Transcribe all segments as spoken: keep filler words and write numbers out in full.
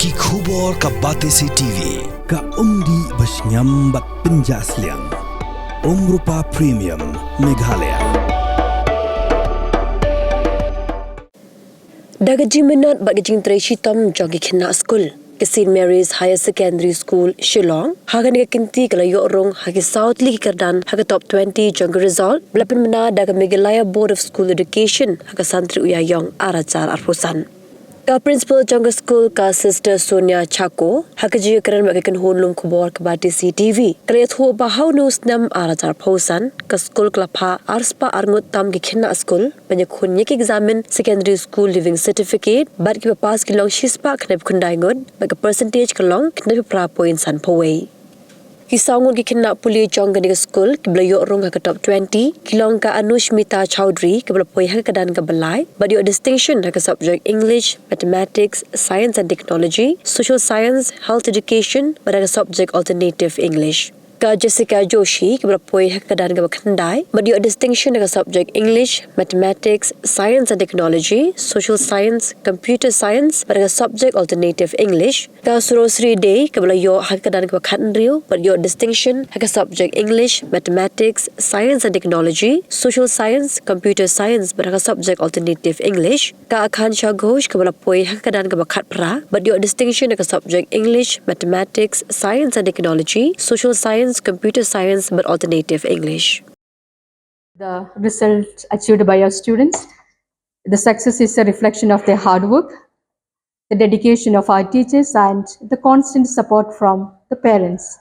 Ki khubor ka Batesi T V, ka umdih ba shngiam bad pynjah sliang. Umrupa Premium, Meghalaya. Da ka jingminot bad ka jingtrei shitom jong ki khynnah skul, ka St Mary's Higher Secondary School, Shillong, ha kane ka kynti ka la ïoh rung ha ki saw tylli ki kyrdan ha ka top twenty jong ka result ba la pynbna da ka Meghalaya Board of School Education ha ka san tarik u Ïaïong ar hajar arphew san. Ka principal jong ka skul, ka Sister Sonia Chako, ha ka jingïakren bad ka kynhun lum khubor ka Batesi T V, ka la ïathuh ba ha une u snem ar hajar arphew san, ka skul ka la phah ar spah ar ngut tam ki khynnah skul ban ïakhun ïa ki examen Secondary School Leaving Certificate, bad kiba pass ki long shi spah khyndai phew khyndai ngut, bad ka percentage ka long khyndai phew phra point san phew wei. Ki saw ngut ki khynnah pule jong kane ka skul kiba la ïoh rung ha ka top twenty ki long ka Anushmita Chowdhury, kaba la poi ha ka kyrdan kaba lai bad ïoh distinction ha ka subject English, Mathematics, Science and Technology, Social Science, Health Education, bad ha ka subject Alternative English. Ka Jessica Joshi, kaba la poi ha ka kyrdan kaba khyndai bad ïoh distinction ha ka subject English, Mathematics, Science and Technology, Social Science, Computer Science, bad ha ka subject Alternative English. Ka Surosri Dey, kaba la ïoh ha ka kyrdan kaba khathynriew bad ïoh distinction ha ka subject English, Mathematics, Science and Technology, Social Science, Computer Science, bad ha ka subject Alternative English. Ka Akansha Ghosh, kaba la poi ha ka kyrdan kaba khatphra bad ïoh distinction ha ka subject English, Mathematics, Science and Technology, Social Science, Computer Science, bad Alternative English. The results achieved by our students. The success is a reflection of their hard work, the dedication of our teachers, and the constant support from the parents.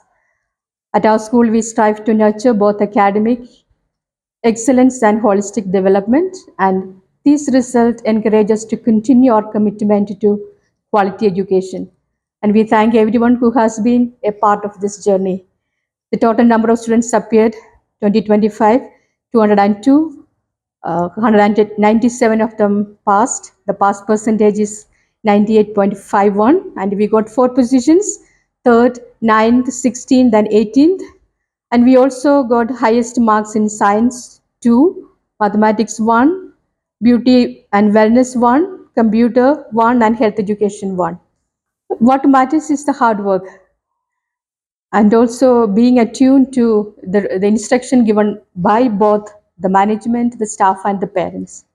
At our school, we strive to nurture both academic excellence and holistic development, and these results encourage us to continue our commitment to quality education. And we thank everyone who has been a part of this journey. The total number of students appeared twenty twenty-five, two hundred and two, uh, one hundred ninety-seven of them passed. The pass percentage is ninety-eight point five one, and we got four positions: third, ninth, sixteenth, and eighteenth. And we also got highest marks in science two, mathematics one, beauty and wellness one, computer one, and health education one. What matters is the hard work and also being attuned to the, the instruction given by both the management, the staff, and the parents.